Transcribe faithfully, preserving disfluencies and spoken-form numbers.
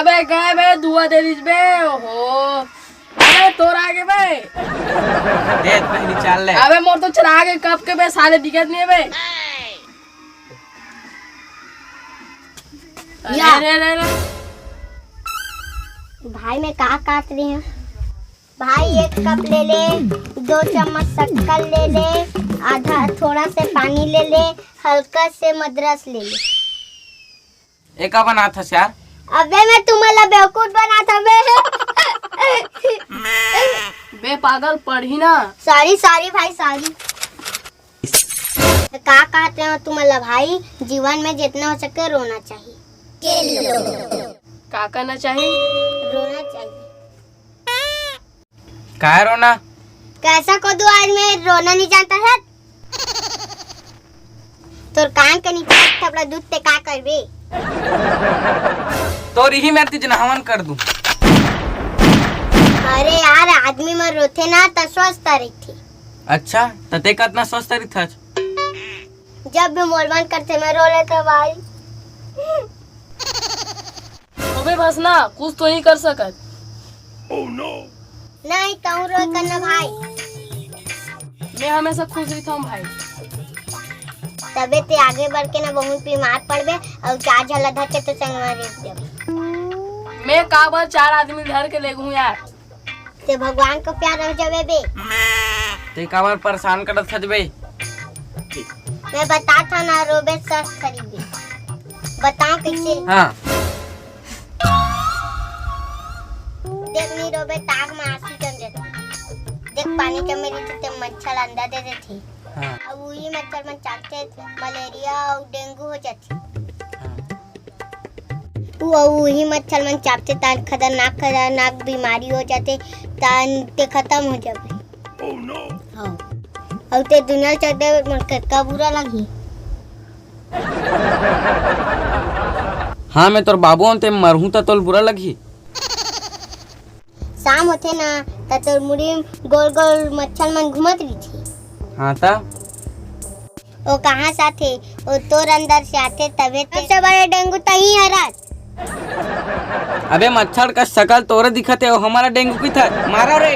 बे, गए बे, दुआ दे दीस बे। ओहो, अबे तोर आगे बे। दे, पहली चाल ले। अबे मोर तो चला आगे कब के बे, साले दिखत नहीं है बे। या। अरे, अरे, अरे। भाई, मैं का काट रही हूँ? भाई, एक कप ले ले, दो चम्मच शक्कर ले ले, आधा, थोड़ा से पानी ले ले, हल्का से मदरस ले ले। ए, का बनात हस यार? अबे, मैं तुमन ला बेवकूफ बनात हवे। बे पागल, पढ़ी ना। सॉरी, सॉरी भाई, सॉरी। का कहते हो तुमन ला भाई, जीवन में जितना हो सके रोना चाहिए। का करना चाहिए? रोना चाहिए। काय रोना? कैसा को दो आदमी रोना नहीं जानता है? तोर कान के नीचे एक थपड़ा दूध ते का करबे? तोर इही मेर तीज नहावन कर दूं। अरे यार, आदमी मन रोथे ना त स्वस्थ रहिथे। अच्छा, त ते कतना स्वस्थ रहिथस? जब भी मोर मन करथे, मैं रो लेथंव भाई। अबे भसना, कुछ तो नहीं कर सकत। नहीं, तहूँ रो करना भाई। मैं हमेशा खुश रहिथंव भाई। तबे ते आगे बढ़ के ना बहुत बीमार पड़बे और चार झला धरके तो संगवा रेत देबे। मैं काबर चार आदमी धर के लेगहूँ यार। ते भगवान को प्यार हो जावे बे। ते काबर परेशान करत हस बे? मैं बताथंव ना, रोबे स्वस्थ रहिबे। बताओ कैसे? हाँ। देख, नहीं रोबे, त आँख में आंसू जम जाथे। देख, पानी जमे रहिथे, ते मच्छर अंडा दे देथे। हाँ। अब वही मच्छर मन चाटथे, मलेरिया और डेंगू हो जाथे। हाँ। वो, वही मच्छर मन चाटथे, तान खतरनाक, खतरनाक बीमारी हो जाथे, तान ते खत्म हो जाबे। हाँ। और ते दुनिया चलते मोर कतका बुरा लगही। हाँ, मैं तोर बाबू हूँ, ते मरहूँ त तोल बुरा लगही। शाम होथे ना, त तोर मुड़ी म गोल गोल मच्छर मन घूमत रहिथे। हाँ त? ओ कहाँ से आथे? ओ तोर अंदर से आथे, तबे तो सबसे बड़े डेंगू तहीं हरस। अबे मच्छर का शकल तोरे दिखत हे, ओ हमला डेंगू किथस? मारो रे।